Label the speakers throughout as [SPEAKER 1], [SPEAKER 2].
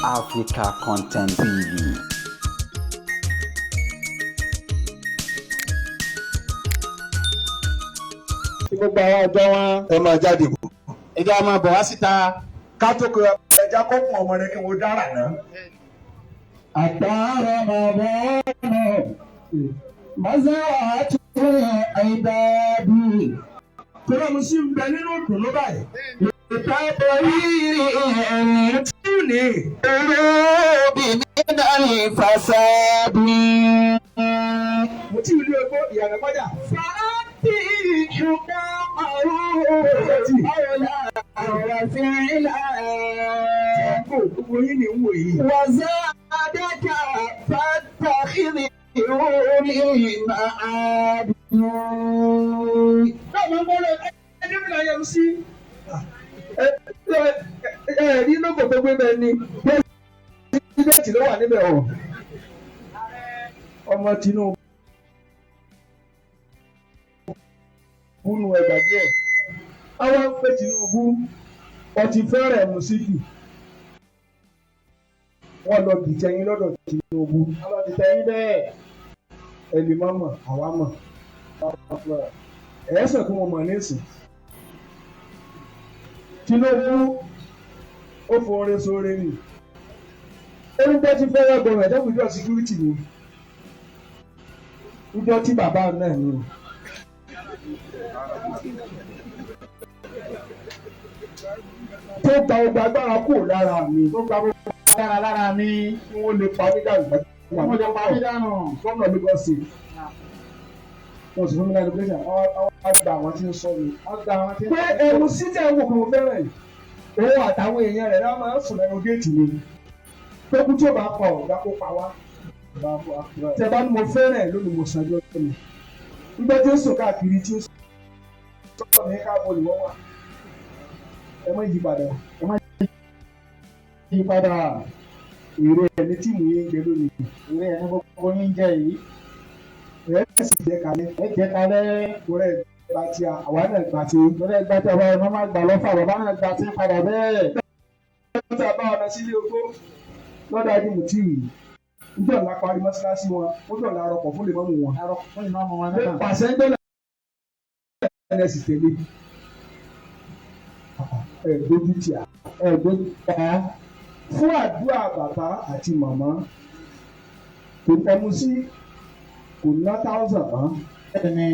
[SPEAKER 1] Africa Content TV.
[SPEAKER 2] Kí gbogbo àwọn ọ̀dọ́ wọn
[SPEAKER 3] Ẹ máa jáde bọ̀.
[SPEAKER 2] Ẹjọ́ a máa bọ̀ wá síta.
[SPEAKER 3] Ká tó kọ ẹja kó kún ọmọ rẹ kí wọ́n dára náà.
[SPEAKER 2] Àtàrà màmá mọ́sáwá tó àìbáàbí.
[SPEAKER 3] Tọ́lá mo sì ń bẹ nínú ìdùnnú báyìí.
[SPEAKER 2] Ìtàbọ̀rí ẹni
[SPEAKER 3] Tí ò ní
[SPEAKER 2] rúbì nínú ìfàsàbí.
[SPEAKER 3] Mo tí ìlú egbò ìyànà kọjá.
[SPEAKER 2] Fàántì ṣùgbọ́n àrùn ọ̀la وفعلا.
[SPEAKER 3] Kó gbogbo yín ní wò yìí.
[SPEAKER 2] وزادك فاتخذه للمعاد.
[SPEAKER 3] Báwo ń gbọ́dọ̀ ẹni mi náà yẹn sí? Ẹ ẹ rí lóko tó gbé bẹ́ẹ̀ ni pírẹsidẹ́ǹtì ló wà níbẹ̀ o. Ọmọ Tinubu nu ẹgbàá díẹ̀. Àwọn ń pè Tinubu ọtí fẹ́rẹ̀ mú sí jù. Wọ́n lọ dìtẹ̀ yín lọ́dọ̀ Tinubu.
[SPEAKER 2] Wọ́n lọ dìtẹ̀ yín bẹ́ẹ̀.
[SPEAKER 3] Ẹ lè má mọ̀, àwa mọ̀. Ẹ̀ sàn kí wọ́n mọ̀ nísìn. Tinubu ó foore sóore ni. Ó ní bẹ́ẹ̀ tí federal government ẹ̀ withdraw security ni. Níjọ́ tí bàbá náà ni. Tó gba ọgbà agbára kúrò lára mi.
[SPEAKER 2] Tó gba gbogbo agbára lára mi.
[SPEAKER 3] Kí wọ́n lè pa mí dànù.
[SPEAKER 2] Wọ́n lè pa mí dànù.
[SPEAKER 3] Gómìnà Lagos State. Wọ́n sì fún mi ní allocation. Wọ́n á gba àwọn tí ń sọ mi.
[SPEAKER 2] Wọ́n gba àwọn tí ń
[SPEAKER 3] Pé ẹ̀rù sílẹ̀ wò kí mo fẹ́ràn yìí. Òun àtàwọn èèyàn rẹ̀ náà máa ń sùn lẹ́nu géètì mi. Pé kú tí ò bá pa ọ̀gá kó pa wá. Tẹ bá ní mo fẹ́ràn ẹ̀ lónìí, mo sàn lọ́jọ́ mi. Nígbà tí ń sùn káàkiri tí ń sọ̀rọ̀ ní káàbọ̀ ni wọ́n wà. Ẹ má yí padà.
[SPEAKER 2] Ẹ má yí padà.
[SPEAKER 3] Èrè ẹni tí mò ń jẹ lónìí.
[SPEAKER 2] Èrè ẹni gbogbo yín jẹ yìí.
[SPEAKER 3] Ẹ sì jẹ kalẹ̀.
[SPEAKER 2] Ẹ jẹ kalẹ̀.
[SPEAKER 3] Torí ẹ gba ti a, àwa náà gba ti.
[SPEAKER 2] Torí ẹ gba ti àwa ẹ̀ máa gbà lọ́fà, bàbá náà gba ti padà bẹ́ẹ̀.
[SPEAKER 3] Lọ́dọ̀ bá ọ̀nà sílé ogbó lọ́dọ̀ ajé mùtírì. Níjọ́ ńlá parí mọ́ṣáláṣí wọn, ó dọ̀la arọkọ̀ fún lèmọ́mù wọn.
[SPEAKER 2] Arọkọ̀ fún lèmọ́mù wọn náà.
[SPEAKER 3] Pàṣẹ ń dọ́là ẹ̀ sì tẹ̀lé. Ẹ gbójú tì á.
[SPEAKER 2] Ẹ gbójú tì á.
[SPEAKER 3] Fún àdúrà bàbá àti màmá, kò ẹmu sí kò ná thousand mọ́.
[SPEAKER 2] Bẹ́ẹ̀ni.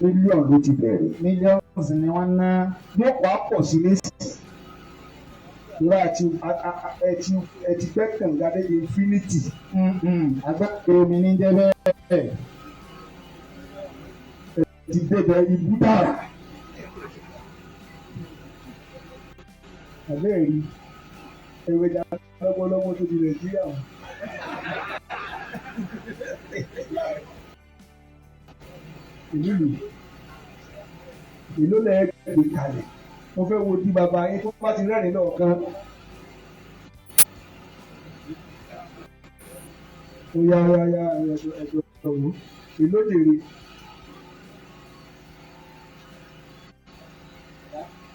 [SPEAKER 3] Mílíọ̀nù ló ti bẹ̀rẹ̀.
[SPEAKER 2] Mílíọ̀nù ni wọ́n ná.
[SPEAKER 3] Yóò wá pọ̀ sí nísìnyí. Ìrọ̀ àti ẹ ti gbẹ́ kànga dé infinity.
[SPEAKER 2] Agbára omi ní jẹ́ bẹ́ẹ̀.
[SPEAKER 3] Ẹ ti débẹ̀ ibú dára. Àbẹ́ẹ̀rí ewé dá lọ́gbọ́lọ́gbọ́ tó di Nàìjíríà o. Ìlú ìlú lẹ́ẹ̀ gbé kalẹ̀. Mo fẹ́ wo di bàbá yín tó bá ti rẹ́rìn lọ́ọ̀kan. Ó yá yá yá, ẹ̀dọ̀ ẹ̀dọ̀ ọ̀hún ìlú òjèrè.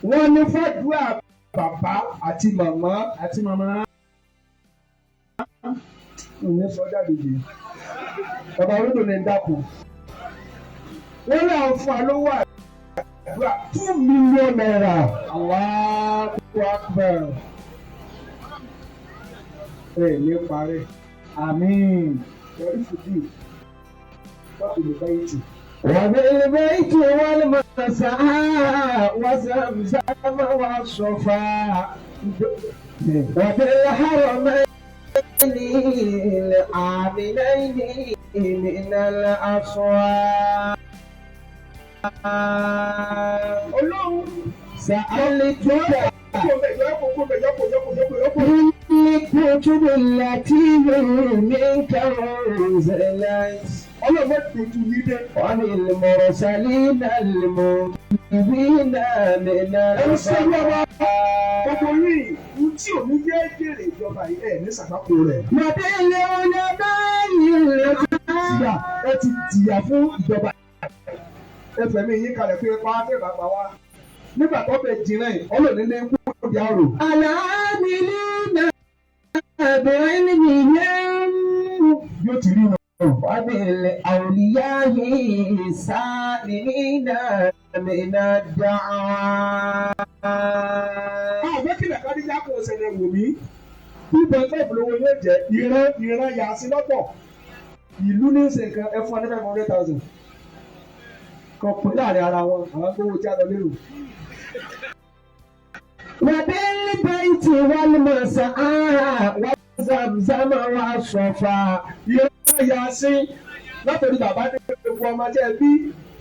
[SPEAKER 3] Wọ́n ní fàdúrà bàbá àti màmá.
[SPEAKER 2] Àti màmá.
[SPEAKER 3] Ní sọ́jà dèjì. Bàbá olódò ní dákun. Wọ́n náà fún wa lówó àdúrà ₦2 million.
[SPEAKER 2] Allahu Akbar.
[SPEAKER 3] Ẹ ní parí.
[SPEAKER 2] Àmín.
[SPEAKER 3] Yọrí fìdí. Wọ́n fi lè báyìí tì.
[SPEAKER 2] وبالبيت والمسعى وزمزم والصفا وبالحرمين الآمنين من الأصوات.
[SPEAKER 3] Ọlọ́run.
[SPEAKER 2] سألتك
[SPEAKER 3] Yọkò yọkò yọkò yọkò.
[SPEAKER 2] بالكتب التي منك أنزلت.
[SPEAKER 3] Ọlọ́run má dojú yín dé.
[SPEAKER 2] وبالمرسلين المنقذين من
[SPEAKER 3] Ẹ̀rù sẹ́yìn ọba.
[SPEAKER 2] الأسوار.
[SPEAKER 3] Gbogbo yìí, ohun tí òní jẹ́ jèrè ìjọba yìí ẹ̀ ní sàkápò rẹ̀.
[SPEAKER 2] وبالعلماء
[SPEAKER 3] Tìyà ẹ ti tìyà fún ìjọba. Ẹ fẹ̀mí yín kalẹ̀ pé pa á tẹ̀ bàbá wa. Nígbà tó bẹ jìnnà yìí, ọlọ́ọ̀ni lé kú òdi àrò.
[SPEAKER 2] العاملين
[SPEAKER 4] بعلمهم
[SPEAKER 3] Yóò ti rí wọn.
[SPEAKER 4] وبالأولياء سالمين من الدعاء.
[SPEAKER 3] Àwọn kílẹ̀ Kádíjà kò ṣẹlẹ̀ wò mí. 2.5 lówó yóò jẹ́ ìran ìran yà sí lọ́pọ̀. Ìlú ní ṣe nǹkan ẹ fún ọ ní 500,000. Kan pín láàrin ara wọn, àwọn gbówó tí a lọ lérò.
[SPEAKER 4] وبالبيت والمسعى وزمزم والصفا.
[SPEAKER 3] Ìran yà sí látòrí bàbá ní gbogbo ọmọ jẹ́ bí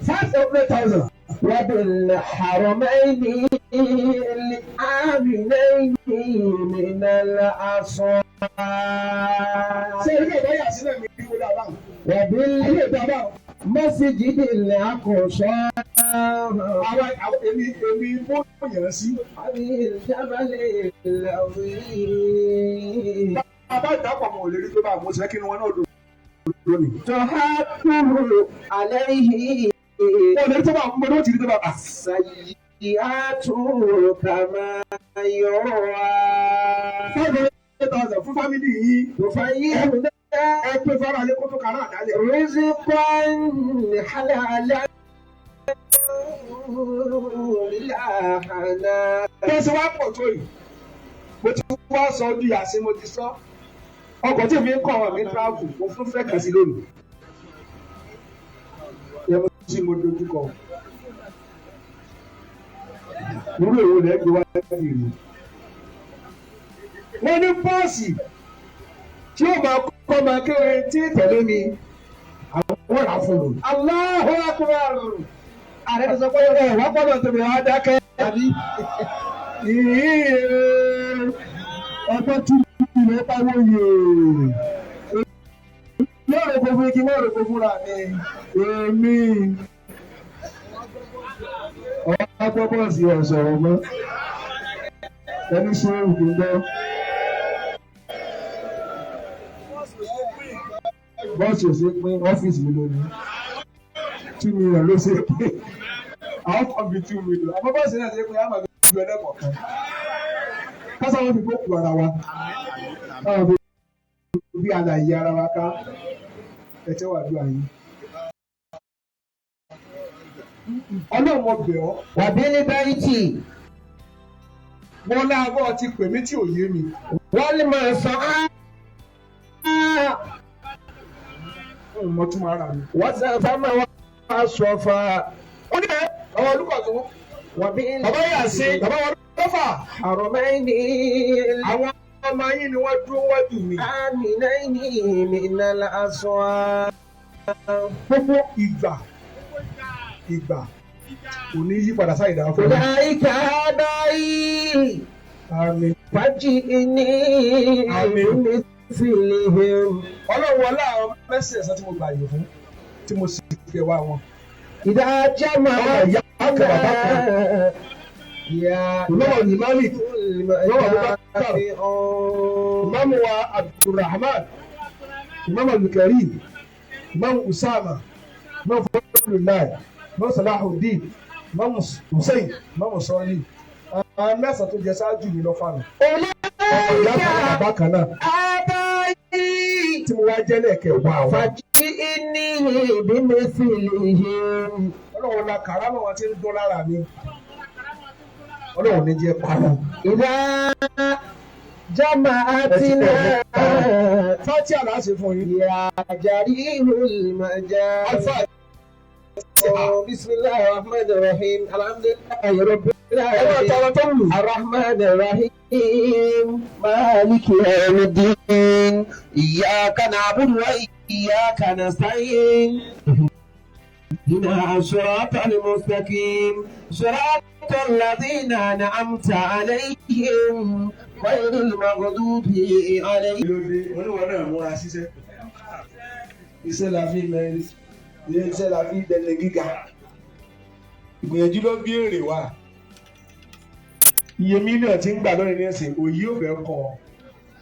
[SPEAKER 3] 500,000.
[SPEAKER 4] وبالحرمين الآمنين من الأصوات.
[SPEAKER 3] Ṣé ilé ìbá yà sílẹ̀ mi kí wọ́n dábàá? Ilé ìbá bá
[SPEAKER 4] وبالمسجد الأقصى.
[SPEAKER 3] àwọn èmi mú yàn sí.
[SPEAKER 4] وبالجبل العظيم.
[SPEAKER 3] Bàbá ìdápọ̀ mọ̀ ò lè rí tó bá àwọn òṣèré kí ni wọn náà dùn lónìí.
[SPEAKER 4] تحكم عليه
[SPEAKER 3] Wọ́n lè rí tó bá àwọn ọmọdé ó ti rí tó bá à.
[SPEAKER 4] السيئات كما يروى.
[SPEAKER 3] 500,000 fún fámìlì yìí.
[SPEAKER 4] تفيدنا
[SPEAKER 3] Ẹ pé fara alẹ́ kó tó kàrá àdálẹ̀.
[SPEAKER 4] رزقا حلالا لا حلال.
[SPEAKER 3] Bí wọ́n ṣe wá pọ̀ tó yìí, mo ti wá sọ ojú yàsí mo ti sọ. Ọkọ̀ tí mi ń kọ́ ọ̀rọ̀ mi travel, mo fún fẹ́ kàn sí lónìí. Ìyẹn mo sì mo dojú kọ. Irú èwo lẹ́ gbé wá sí ìlú. Wọ́n ní bọ́ọ̀sì tí ó máa kọ́ máa kéré tí tẹ̀lé mi, àwọn rà fún un.
[SPEAKER 4] Allahu akbar.
[SPEAKER 3] Ààrẹ ti sọ pé ẹ wá gbọ́dọ̀ tóbi wá dákẹ́. Ọgbọ́n tún ilẹ̀ pariwo yèè. Yóò rògbò fún igi, má rògbò fúnra mi. Èmi. Ọgbọ́n bọ́ọ̀sì ọ̀sọ̀rọ̀ mọ́. Ẹni ṣe ògùn gbọ́. Bọ́ọ̀sì ò ṣe pín ọ́fíìsì mi lónìí. 2 million ló ṣe pín. Àwọn kan bí 2 million. Àmọ́ bọ́ọ̀sì náà ṣe pín àmọ́ mi ju ẹlẹ́kọ̀ọ̀kan. Kásá wọn fi gbókù ara wa. Káwọn fi bí àlàyé ara wa ká. Ẹ tẹ́wọ́ àdúrà yín. Ọlọ́run mo bẹ̀ ọ́.
[SPEAKER 4] وبالبيت
[SPEAKER 3] Wọ́n láàbọ̀ ti pè mí tí ò yé mi.
[SPEAKER 4] والمسعى
[SPEAKER 3] Mo tún ara mi.
[SPEAKER 4] وزمزم والصفا.
[SPEAKER 3] Ó ní ẹ, bàbá Olúkọ̀tún.
[SPEAKER 4] وبال
[SPEAKER 3] Bàbá Yàsí, bàbá wọn lọ́fà.
[SPEAKER 4] حرمين
[SPEAKER 3] Àwọn ọmọ yín ni wọ́n dúró wájú mi.
[SPEAKER 4] آمنين من الأصوات.
[SPEAKER 3] Gbogbo ìgbà ìgbà kò ní yí padà sáyidá fún mi.
[SPEAKER 4] أولئك آبائي
[SPEAKER 3] Àmín.
[SPEAKER 4] فاجئني
[SPEAKER 3] آمين.
[SPEAKER 4] بمثلهم.
[SPEAKER 3] Ọlọ́run wọlé àwọn mẹ́sàn-án tí mo gbà yìí fún tí mo sì fi wá wọn.
[SPEAKER 4] إذا جمع
[SPEAKER 3] Ọmọ ìyá kan bàbá kan.
[SPEAKER 4] يا
[SPEAKER 3] Ìmọ̀wọ̀ ní Malik, Ìmọ̀wọ̀ Abubakar,
[SPEAKER 4] المجافئون.
[SPEAKER 3] Ìmọ̀wọ̀ wa Abdulrahman, Ìmọ̀wọ̀ Abdulkarim, Ìmọ̀wọ̀ Usama, Ìmọ̀wọ̀ Fọlùláì, Ìmọ̀wọ̀ Salahuddin, Ìmọ̀wọ̀ Hussein, Ìmọ̀wọ̀ Sọ́ọ́lì. Àwọn mẹ́sàn-án tó jẹ ṣáájú mi lọ fáwọn. Ọmọ ìyá kan bàbá kan náà
[SPEAKER 4] آبائي
[SPEAKER 3] tí mo wá jẹ́ lẹ́ẹ̀kẹ́ wá wọn.
[SPEAKER 4] فاجئني بمثلهم.
[SPEAKER 3] Ọlọ́run la kàrámọ̀ wọn ti ń dún lára mi. Ọlọ́run ní jẹ́ parun.
[SPEAKER 4] إذا جمعتنا
[SPEAKER 3] Fátí àlá ṣe fún yín.
[SPEAKER 4] يا جرير المجال.
[SPEAKER 3] Alfa
[SPEAKER 4] بسم الله الرحمن الرحيم الحمد لله رب
[SPEAKER 3] ẹ máa
[SPEAKER 4] العالمين
[SPEAKER 3] tọrọ tó wù.
[SPEAKER 4] الرحمن الرحيم مالك يوم الدين إياك نعبد وإياك نستعين اهدنا الصراط المستقيم صراط الذين أنعمت عليهم غير المغضوب عليهم.
[SPEAKER 3] Lóde oníwọ̀n náà múra ṣiṣẹ́. Iṣẹ́ la fi mẹ́rin, iṣẹ́ la fi dẹni gíga. Ìgbìyànjú ló bí èrè wá. Iye mílíọ̀nù tí ń gbà lónìí ní ẹ̀sìn òyì ò fẹ́ kọ́ ọ.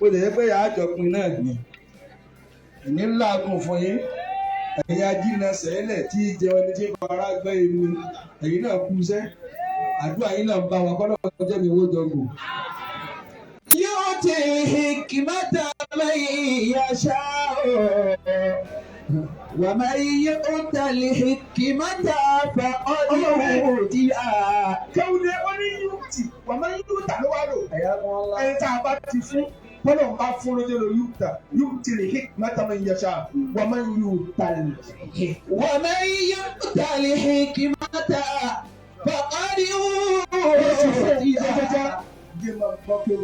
[SPEAKER 3] Ó lè jẹ́ pé àjọpin náà ni. Ìní ńlá gùn fún yín. Ẹ̀yin ajínà sẹ́lẹ̀ tí í jẹun ẹni tí ń fara gbẹ́ èmi. Ẹ̀yin náà kú iṣẹ́. Àdúrà yín náà ń bá wa kọ́ lọ́wọ́ jẹ́ mi owó jọgùn.
[SPEAKER 4] يؤتي الحكمة يشاء ومن يؤت الحكمة فقد أوتي.
[SPEAKER 3] Kéwù ni ó ní yúùtì wà máa ń yúùtà ló wá lò. Ẹni tá a bá ti fún bọ́lá ń bá fún lójú ló yúùtà yúùtì lè hí mẹ́ta máa ń yẹ̀ṣà wà máa ń yúùtà lè hí.
[SPEAKER 4] ومن يؤت الحكمة فقد
[SPEAKER 3] Ó ti fún
[SPEAKER 4] أوتي.
[SPEAKER 3] jẹjẹjẹ jẹ máa gbọ́ pé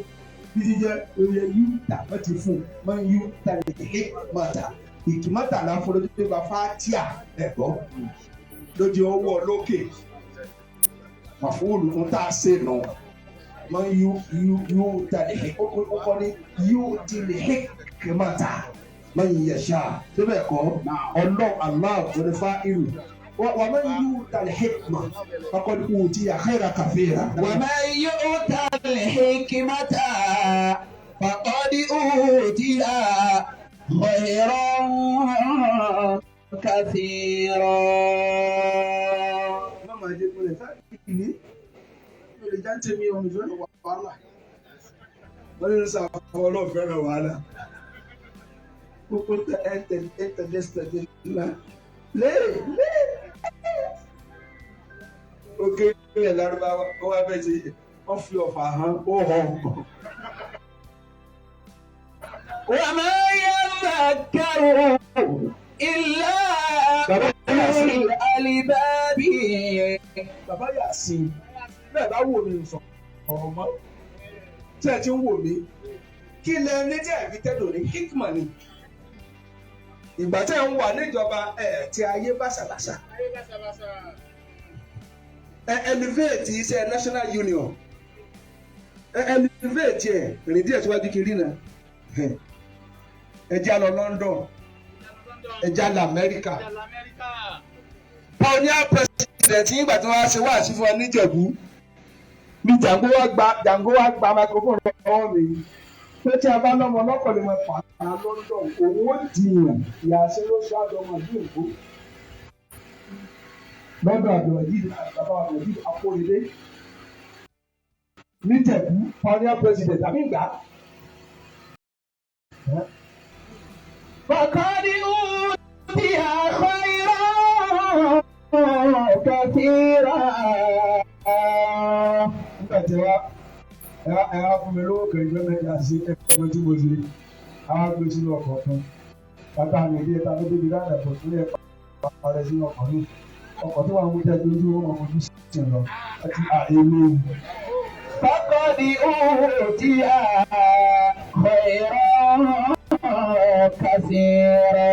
[SPEAKER 3] bí jíjẹ oyè yúùtà wọ́n ti fún máa ń yúùtà lè hí mọ́ta ìkìmọ́tà là ń fún lójú tó bá fátíà ẹ̀gbọ́ lójú ọwọ́ lókè màfúùlù ń tá a ṣe nù máa ń yú yú yú ta lè hí ó kọ́ ní yú ti lè hí kìmọ́tà máa ń yẹ̀ṣà síbẹ̀ kọ́ ọlọ́ Allah lórí fa ìlú wà máa ń yú ta lè hí mọ́ ọkọ̀ ní kò tí yà khayra kathira.
[SPEAKER 4] ومن يؤت الحكمة فقد أوتي خيرا كثيرا.
[SPEAKER 3] Má máa jẹ́ kúnlẹ̀ sáà ìlú mi lè jáde mi omi fẹ́ràn wàhálà wọ́n ní sọ àwọn ọlọ́ọ̀fẹ́ràn wàhálà kókó tẹ ẹ tẹ ẹ tẹ lẹ́sẹ̀ ńlá lé lé òkè ilẹ̀ lárúbáwá ó wá fẹ́ ṣe wọ́n fi ọ̀fà hàn ó hàn.
[SPEAKER 4] وما يذكر إلا أولو الألباب.
[SPEAKER 3] Bàbá yà sí i bẹ́ẹ̀ bá wò mí sọ ọ̀rọ̀ mọ́ tí ẹ ti ń wò mí kí lẹ ní tí ẹ fi tẹ́lò ní hikma ni ìgbà tí ẹ ń wà níjọba ẹ ti ayé bàṣàbàṣà ẹ elevate iṣẹ́ national union ẹ elevate ẹ rìn díẹ̀ síwájú kiri náà ẹ já lọ London ẹ já lọ Amẹ́ríkà pioneer president nígbà tí wọ́n á ṣe wáàsí fún wa níjẹ̀bú ní Django wá gba Django wá gba microphone lọ́wọ́ mi pé tí a bá lọ́mọ lọ́kọ̀ lè mọ pààrà London òun ó dìyàn ìyàsẹ́ ló ṣe àdọ́mọ bí òkú lọ́dọ̀ Abdulrajid bàbá Abdulrajid Akóredé níjẹ̀bú pioneer president àbí ìgbà.
[SPEAKER 4] فقد أوتي خيرا كثيرا.
[SPEAKER 3] Nígbà tí wá ẹ wá fún mi lówó kẹjọ mẹ́ta sí ẹgbẹ́ tí mo ṣe àwọn gbé sínú ọkọ̀ kan bàtà mi bí ẹta tó débi láti ẹ̀bùn tó yẹ parẹ́ sínú ọkọ̀ náà ọkọ̀ tó wà ń wújẹ́ lójú wọn máa fojú sí lọ àti àìlú.
[SPEAKER 4] فقد أوتي خيرا كثيرا.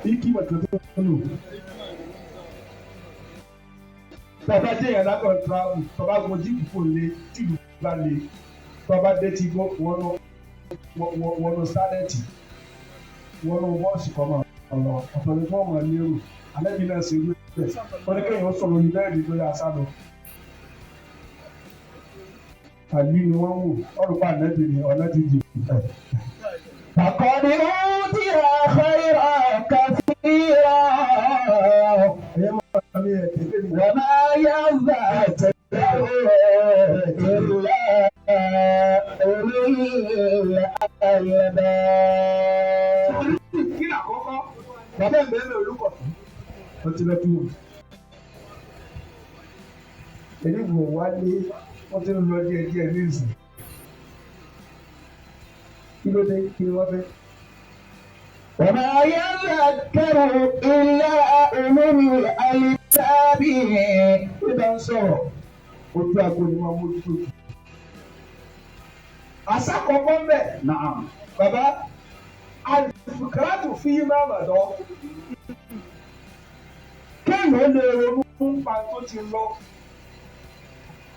[SPEAKER 3] Ikí bàtà tó ń lò. Bàbá jẹ́ ìyàrá kan travel, bàbá gun jíìpù kò le, tíìpù bá le, bàbá dé tí wọnú sálẹ̀tì, wọnú bọ́ọ̀sì kọ́ máa lọ, ọ̀tọ̀ ni tí wọ́n máa lérò, alẹ́ mi náà ṣe wí bẹ́ẹ̀. Wọ́n ní kéèyàn sọ̀rọ̀ orí bẹ́ẹ̀dì tó yà sá lọ. Àlí ni wọ́n wò, ọ̀rùn pa ànẹ́bì ni ọ̀nà ti jì.
[SPEAKER 4] فقد أوتي خيرا كثيرا.
[SPEAKER 3] Ẹ̀yẹ́ máa mi ẹ̀ tẹ̀lé mi.
[SPEAKER 4] وما يذكر إلا أولو الألباب.
[SPEAKER 3] Kí ni àkọ́kọ́? Bàbá ẹ̀ bẹ́ẹ̀ olùkọ́ ó ti lọ tú. Èyí kò wálé, wọ́n ti ń lọ díẹ̀ díẹ̀ ní ìsìn. Kí ló dé? Kí ni wọ́n fẹ́?
[SPEAKER 4] وما يذكر إلا أولو الألباب.
[SPEAKER 3] Bí bá ń sọ̀rọ̀, ojú aago ni wọ́n mójútó jù. Àṣà kọ̀ọ̀kan bẹ̀.
[SPEAKER 1] Naam.
[SPEAKER 3] Bàbá alùpùpù fi máa mà dán. Kéèyàn lè ronú nípa tó ti lọ.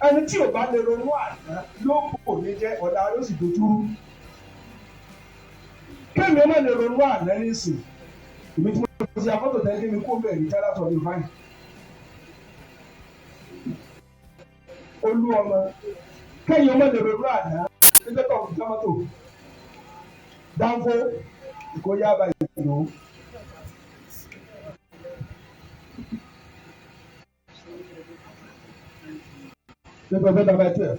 [SPEAKER 3] Ẹni tí ò bá lè ronú àná ló kò ní jẹ́ ọ̀dà ló sì dojúrú. Kéèyàn má lè ronú àná nísìn. Èmi tí mo ti afọ́tò tẹ́lẹ̀ mi kó bẹ̀rẹ̀ ní tẹ́lá sọ ní fáìn. Olú ọmọ kéèyàn má lè ronú àná nígbà tó ń jẹ́ mọ́tò dánfó ìkóyà báyìí lò ó. Nípa ọjọ́ bàbá 12.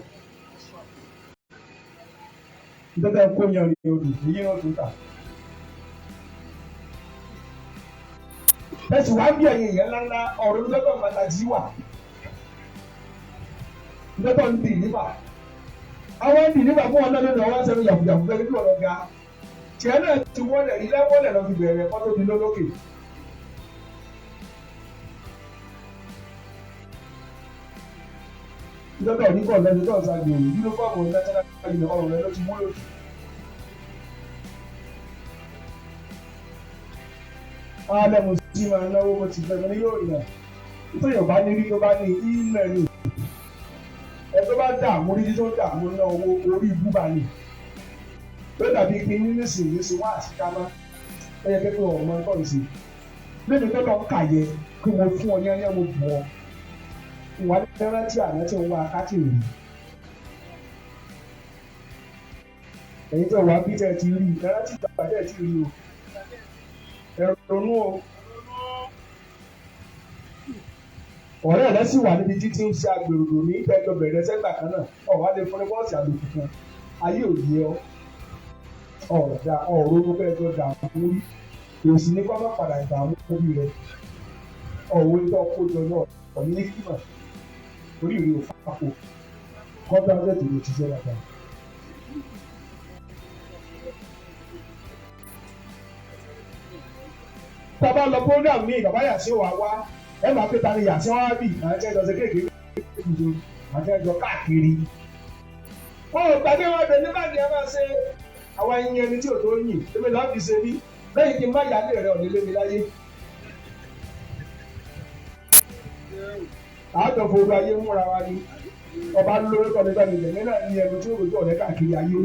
[SPEAKER 3] Nítorí kó yan ní odò èyí náà tó tà. Ẹ sì wá bí ẹ̀yin èèyàn ńláńlá ọ̀rọ̀ nítorí pàtàkì wà. Nítorí ń dì nífà. Àwọn ń dì nífà fún ọ̀nà lónìí ọwọ́ sẹ́nu yàfùyàfù bẹ́ẹ̀ kí ọ̀rọ̀ ga. Tiẹ̀ náà ti wọlé ilé wọlé lọ fi bẹ̀rẹ̀ kọ́ tó di lólókè. Nítorí onígbọ̀n lẹ́nu tó ń ṣàgbèrè yúnífọ́ọ̀mù national union ọ̀rọ̀ rẹ ló ti wúlò jù. Alẹ́ mo sì máa náwó mo ti fẹ́ mi ní yóò nà. Nítorí ọba ní rí tó bá ní ilẹ̀ ni. Ẹ tó bá dààmú rí tó dààmú ná owó orí ibú bá ní. Ló dàbí kí ní nísìnyí sí wá àti ká má. Ó yẹ kí ọmọ nǹkan sí. Lẹ́nu tó lọ kà yẹ kí mo fún ọ yányán mo bù ọ. Ìwà rántí àná tí ń wá akátì rí. Ẹ̀yin tó wá bí tẹ́ ti rí, rántí ìgbà tẹ́ ti rí o. Ẹ ronú o. Ọ̀rẹ́ rẹ sì wà níbi títí ń ṣe agbèrò ní ìtẹ́jọ bẹ̀rẹ̀ sẹ́gbà kan náà. Ọ̀wá lè fún ní bọ́ọ̀sì àlòkù kan. Ayé ò yé ọ. Ọ̀dà ọ̀rọ̀ bẹ́ẹ̀ tó dààmú rí. Èsì ní kọ́ má padà dààmú orí rẹ. Ọ̀wé tó kó jọ náà ọ̀ní ní kímà. Orí rẹ ò fapò. Kọ́ńtà tètè ló ti ṣe dáadáa. Tá a bá lọ program mi, bàbá Yàsí wà wá. Ẹ máa pé ta ni Yàsí wá bì, àwọn tí ẹ jọ ṣe kéèké àwọn tí ẹ jọ káàkiri. Wọn ò gbàgbé wọn bẹ nígbà tí ẹ máa ṣe àwọn ẹyin ẹni tí ò tó yìn, èmi lọ́ọ́ fi ṣe bí lẹ́yìn kí n má yálé rẹ ọ̀nà ilé mi láyé. Àjọ fòrò ayé múra wa ni ọba lórí kọ́ni bá mi lẹ̀mí náà ní ẹnu tí ó rojú ọ̀rẹ́ káàkiri ayé.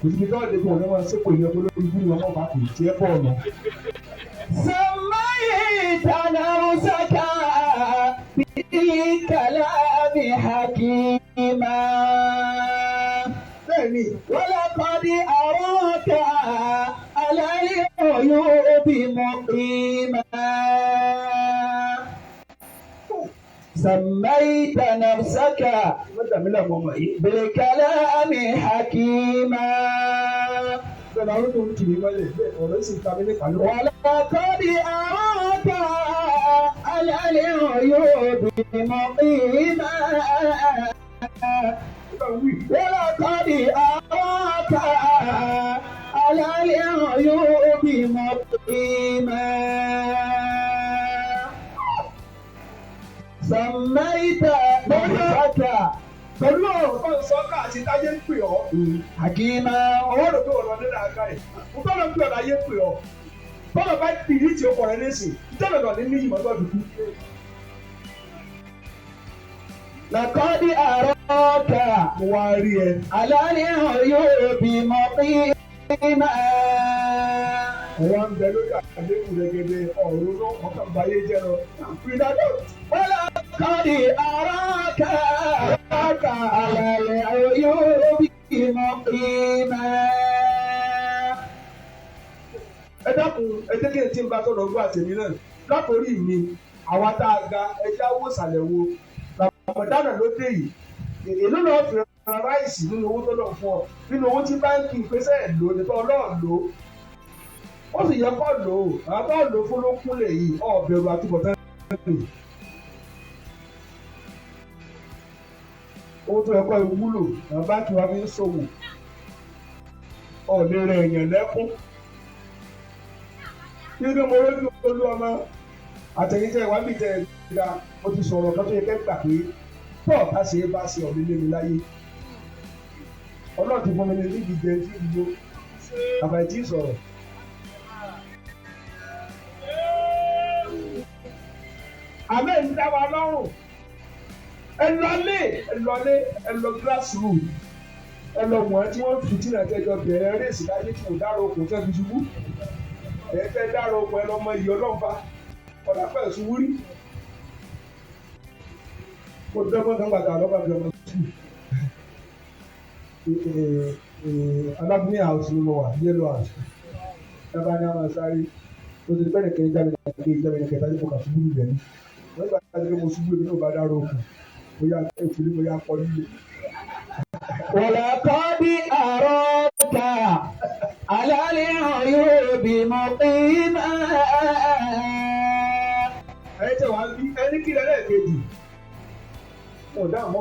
[SPEAKER 3] Kò síbi tó ọ̀dẹ́ kò ní wọn ṣépò ìyẹn tó lórí ibú ni wọn mọ̀ bá kò tiẹ̀ bọ̀ ọ̀nà.
[SPEAKER 4] سميت نفسك بالكلام حكيما
[SPEAKER 3] Bẹ́ẹ̀ni,
[SPEAKER 4] ولقد أراك على العيوب مقيما سميت نفسك
[SPEAKER 3] wọ́n dàmí làwọn ọmọ yìí.
[SPEAKER 4] بالكلام حكيما
[SPEAKER 3] Bẹ́ẹ̀ ni àwọn tó ń kiri mọ́lẹ̀ bẹ́ẹ̀ ọ̀rọ̀ sì ń ta mí nípa lórí.
[SPEAKER 4] ولقد أراك على العيوب مقيما ولقد أراك على العيوب مقيما سميت نفسك
[SPEAKER 3] Pẹ̀lú ọ̀rọ̀ tó ń sọ káàtì táyé ń pè ọ́.
[SPEAKER 4] حكيما
[SPEAKER 3] Ọwọ́ rẹ̀ tó ọ̀rọ̀ nínú àga rẹ̀. Mo tọ́lọ̀ ń pè ọ́ láyé pè ọ́. Bọ́lá bá dìrí tí ó kọ̀ rẹ̀ lẹ́sìn. Ìtọ́lọ̀ lọ ní níyì mọ́tò dùkú.
[SPEAKER 4] لقد أراك
[SPEAKER 3] Mo wá rí ẹ.
[SPEAKER 4] على العيوب مقيما
[SPEAKER 3] Ọwọ́ ń bẹ lórí àlékún rẹ̀gẹ̀dẹ̀ ọ̀rọ̀ ló ọkàn báyé jẹ́ lọ. Ìdájọ́
[SPEAKER 4] ولقد أراك على العيوب مقيما
[SPEAKER 3] ẹ dákun ẹ jẹ́ kí n tí ń bá sọ̀rọ̀ ọgbọ́n àtẹ̀mí náà látòrí mi àwa tá a ga ẹjẹ́ àwọ̀ ìsàlẹ̀ wo Ramadan ló dé yìí èló lọ́ọ́ fi ra ráìsì nínú owó tó lọ fún ọ nínú owó tí báńkì pèsè ẹ̀ lò nípa ọlọ́ọ̀ lò ó sì yẹ kó lò ó àwọn tó lò ó fún ló kúnlẹ̀ yìí ọ̀ bẹ̀rù àtúbọ̀tán rẹ̀ owó tó yẹ kó wúlò àwọn báńkì wa fi ń ṣòwò ọ̀ lè rẹ̀ èèyàn lẹ́kún nínú mo rédíò olú ọmọ àtẹ̀yìntẹ̀ ìwà mi tẹ̀ ga mo ti sọ̀rọ̀ kan tó yẹ kẹ́ gbà pé pọ̀ bá ṣe é bá ṣe ọ̀rẹ́ lé mi láyé ọlọ́run ti fún mi ní níbi jẹ tí ìdíjọ bàbá ẹ̀ tí ì sọ̀rọ̀. Àmẹ́ ń dá wa lọ́rùn ẹ lọlé ẹ lọlé ẹ lọ grassroot ẹ lọ wọ̀n tí wọ́n fi tìǹà tẹ́jọ bẹ̀rẹ̀ rèsì láyé tí kò dárò kò fẹ́ fi ṣubú ẹ fẹ́ dárò okùn ẹ lọ́mọ iyì ọlọ́mfa ọ̀dà fẹ́ ṣubú rí. Mo dọ́gbọ́n kan gbàgbà lọ́gbà bí ọmọ sùn. Alábùmí house ni mo wà, yellow house. Dábàá ní àwọn sáré. Mo ti bẹ́ẹ̀ nìkan jáde nìkan jáde nìkan jáde mo kà ṣubú lulẹ̀ ni. Wọ́n gbà pé mo ṣubú èmi náà bá dárò okùn. Mo yá ètùlé mo yá kọ nílé.
[SPEAKER 4] ولقد أراك
[SPEAKER 2] على العيوب مقيما.
[SPEAKER 3] Ẹ̀yin tẹ̀ wá bí ẹni kí lẹ́lẹ́kejì. Mo dá àmọ́.